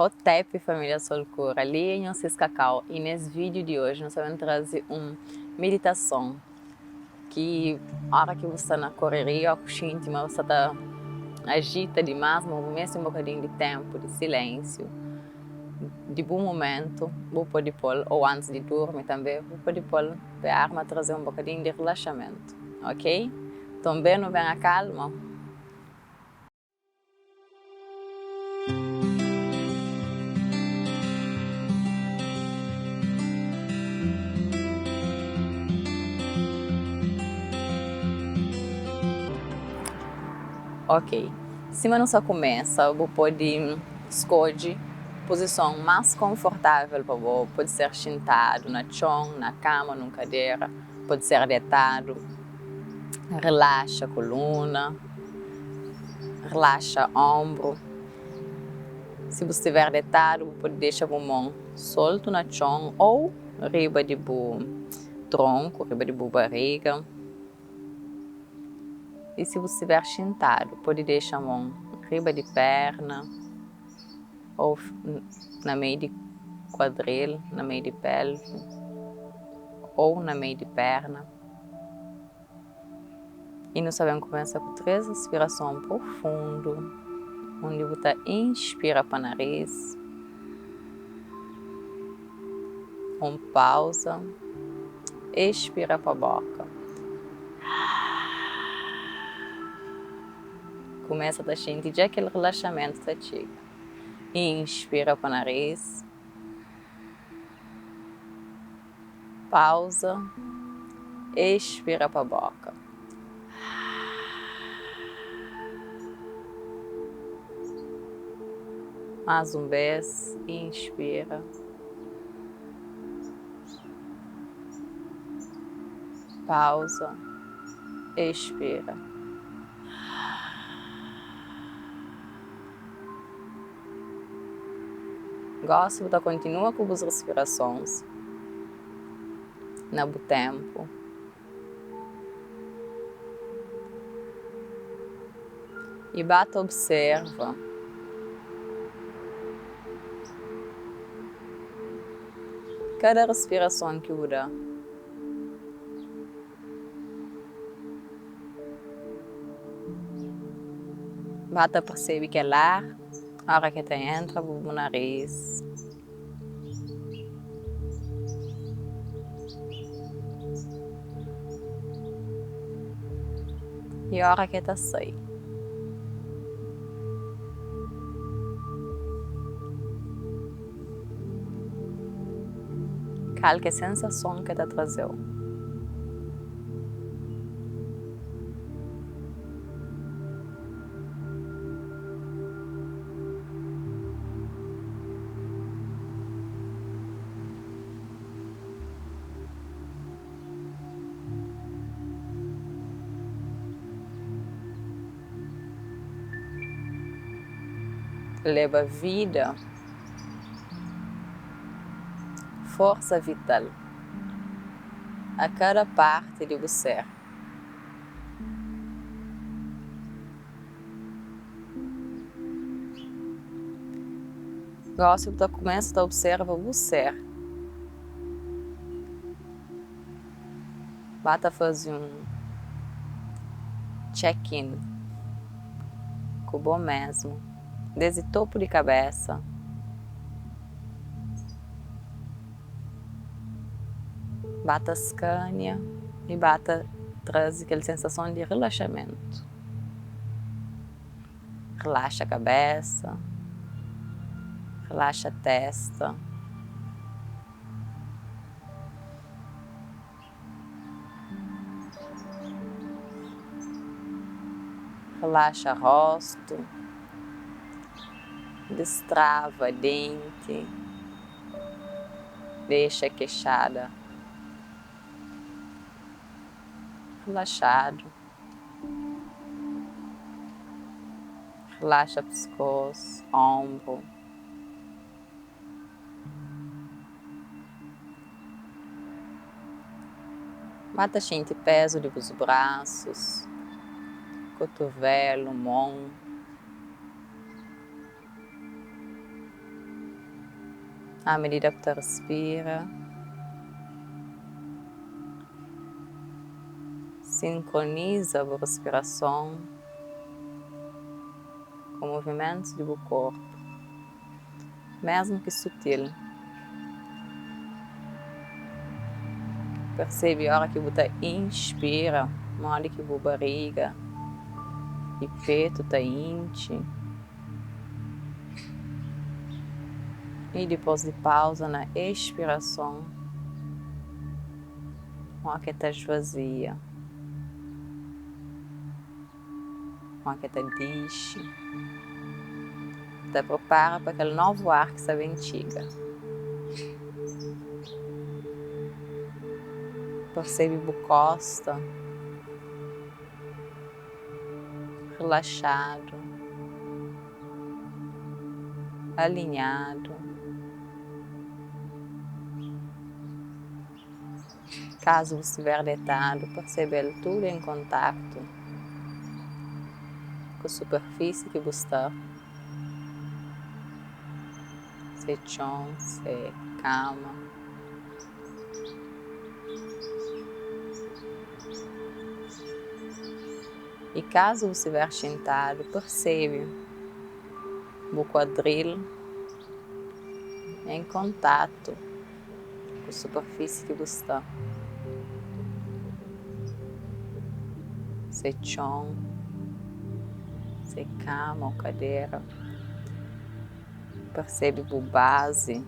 Hotep família Solkura, li é nhos Sis Kakau i nes vídiu di oji nu sta ben traze un miditason ki ora ki bu sta na koreria ô ku xinti ma bu sta ta ajita dimás ma bu meste un bokadinhu di ténpu di silénsiu di bu mumentu bu pode pô-l ô antis di durmi tanbê bu pode pô-l pa e arma traze un bokadinhu di rilaxamentu ok Tonbê nu ben akalma. Ok, sima nu sta kumesa, bu pode skodje puzison más konfortável pa bo. Pode ser xintadu na txon, na kama, nun kadera, pode ser detadu. Relaxa koluna. Relaxa onbru. Si bu stiver detadu, bu pode dexa bu mon soltu na txon ô riba di bu tronku, riba di bu bariga. I si bu stiver xintadu, pode dexa mon riba di perna ô na meiu di kuadril, na meiu di pelvi ô na meiu di perna. I nu sta ben kumesa ku 3 rispirason profundu, undi bu ta inspira pa naris, un pauza, expira pa boka. Kumesa ta xinti dja kel rilaxamentu ta txiga. Inspira pa naris. Pauza, expira pa boka. Más un bês, inspira. Pauza, expira. Gósi bu ta kontinua ku bus respirasons na bu ténpu. I ba ta observa kada respirason ki bu da. Ba ta persebe kel ar ora ki ta entra bu bu naris. I ora ki ta sai. Kal ki é sensason ki ta traze-u? Leba vida, forsa vital a kada parti di bu ser. Gósi bu ta kumesa ta observa bu ser. Ba ta faze un check-in ku bo mésmu, désdi topu di kabésa ba ta skania i ba ta traze kel sensason di rilaxamentu. Rilaxa kabésa, rilaxa tésta. Relaxa rostu, destrava denti, dexa kexada relaxadu, relaxa piskos, onbru. Ba ta xinti pézu di bus brasus, kutuvélu, mon. À medida ku ta respira, sinkroniza bu respirason ku movimentus di bu korpu, mesmu ki sutil. Persebe ora ki bu ta inspira modi ki bu bariga i petu ta intxi. I dipôs di pauza na expirason, modi ki el ta svazia, modi ki el ta dixi, ta pripara pa kel novu ar ki sta ben txiga. Persebe bu kosta. Relaxadu, alinhadu. Kazu bu stiver detadu, persebe-l tudu en kontaktu ku superfisi ki bu sta, se txon, se kama. I kazu bu stiver xintadu, persebe bu kuadril en kontatu ku superfisi ki bu sta, se txon, se kama ô kadera. Persebe bu bazi.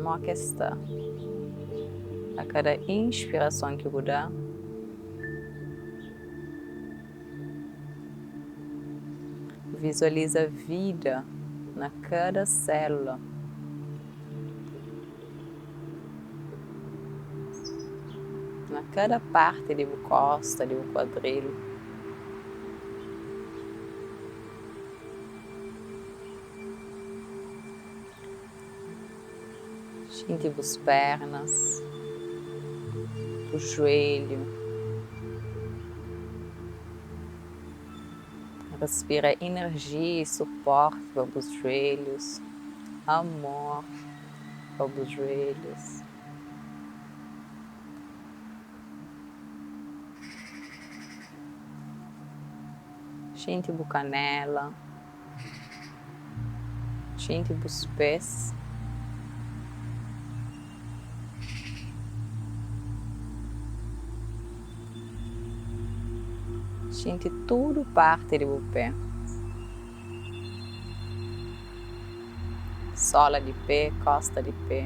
Mo ki es sta. A kada inspirason ki bu da, vizualiza vida na kada sélula. Na kada parti di bu kosta, di bu kuadril. Xinti bus pernas, bu juelhu. Respira inerjia i suporti pa bus juelhus, amor pa bus juelhus. Xinti bu kanela, xinti bus pes. Xinti tudu parti di bu pe. Sola di pe, kosta di pe.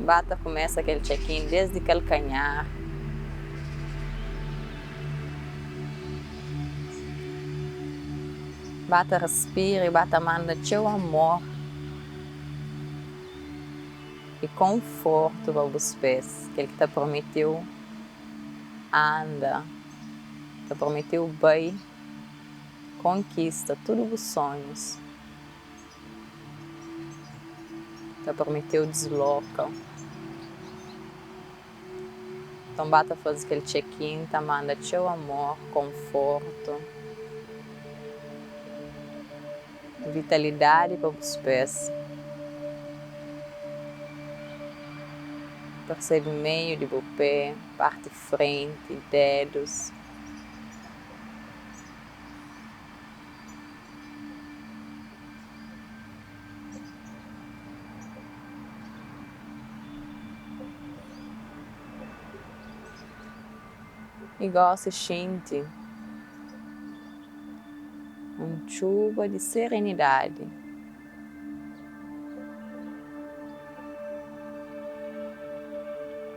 Ba ta kumesa kel check-in desdi kalkanhar. Ba ta respira i ba ta manda txeu amor i konfortu pa bus pes, kel ki ta permiti-u anda, ta permiti-u bai konkista tudu bus sonhus. Ta permiti-u disloka. Nton ba ta faze kel check-in, ta manda txeu amor, konfortu, vitalidadi pa bus pes. Persebe meiu di bu pe, parti frenti, dedus. I gosi xinti un txuba di serenidadi.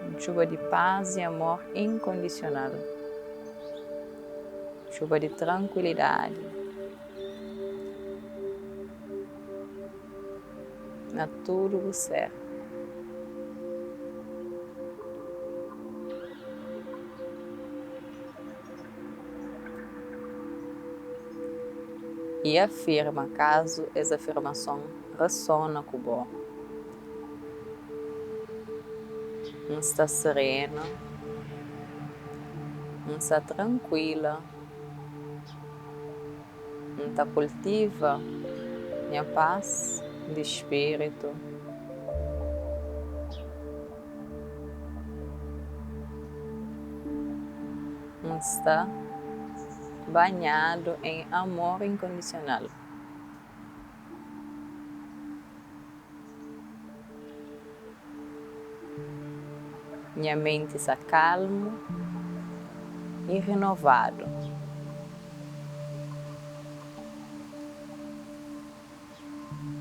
Un txuba di pas i amor inkondisional. Txuba di trankuilidadi na tudu bu ser. I afirma kazu es afirmason resona ku bo. N sta serena, N sta trankuila. N ta kultiva nha pas di spiritu. N sta banhadu em amor inkondisional. Nha menti sta kalmu i renovadu.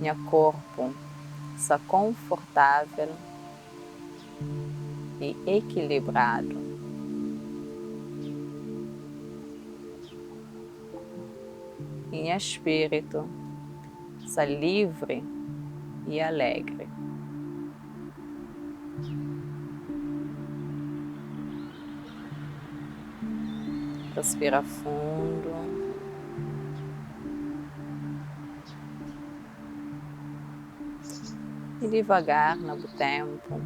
Nha korpu sta konfortável i ekilibradu. I nha spiritu sta livri i alegri. Respira fundu. I divagar na bu ténpu,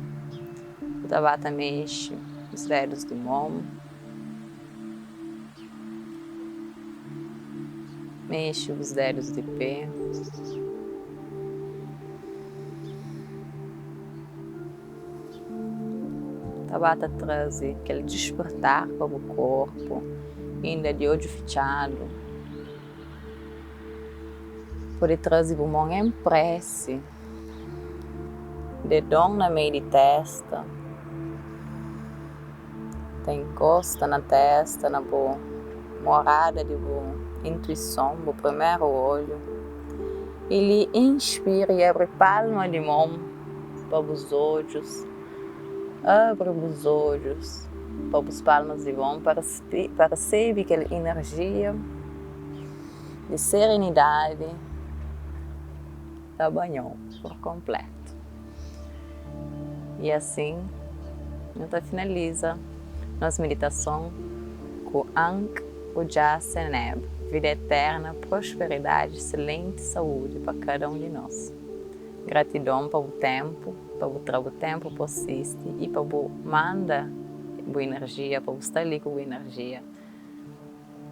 bu ta ba ta mexe bus dedus di mon. Mexe bus dedus di pé. Ta ba ta traze kel dispertar pa bu korpu, inda di odju fitxadu. Pode traze bu mon en presi, dedon na meiu di testa. Ta inkosta na testa, na bu morada di bu intuison, bu primeru odju. I li inspira i abri palma di mon pa bus odjus, abri bus odjus pa bus palmas di mon pa resebe kel inerjia di serenidadi ta banha-u pur konpletu. I asin nu ta finaliza nos miditason ku Ankh Udja Seneb, vida eterna, prosperidadi, iselenti saúdi pa kada un di nos. Gratidon pa bu tenpu, pa bu tra bu tenpu pa bu sisti i pa bu manda bu inerjia, pa bu sta li ku bu inerjia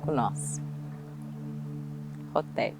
ku nos. Hotep.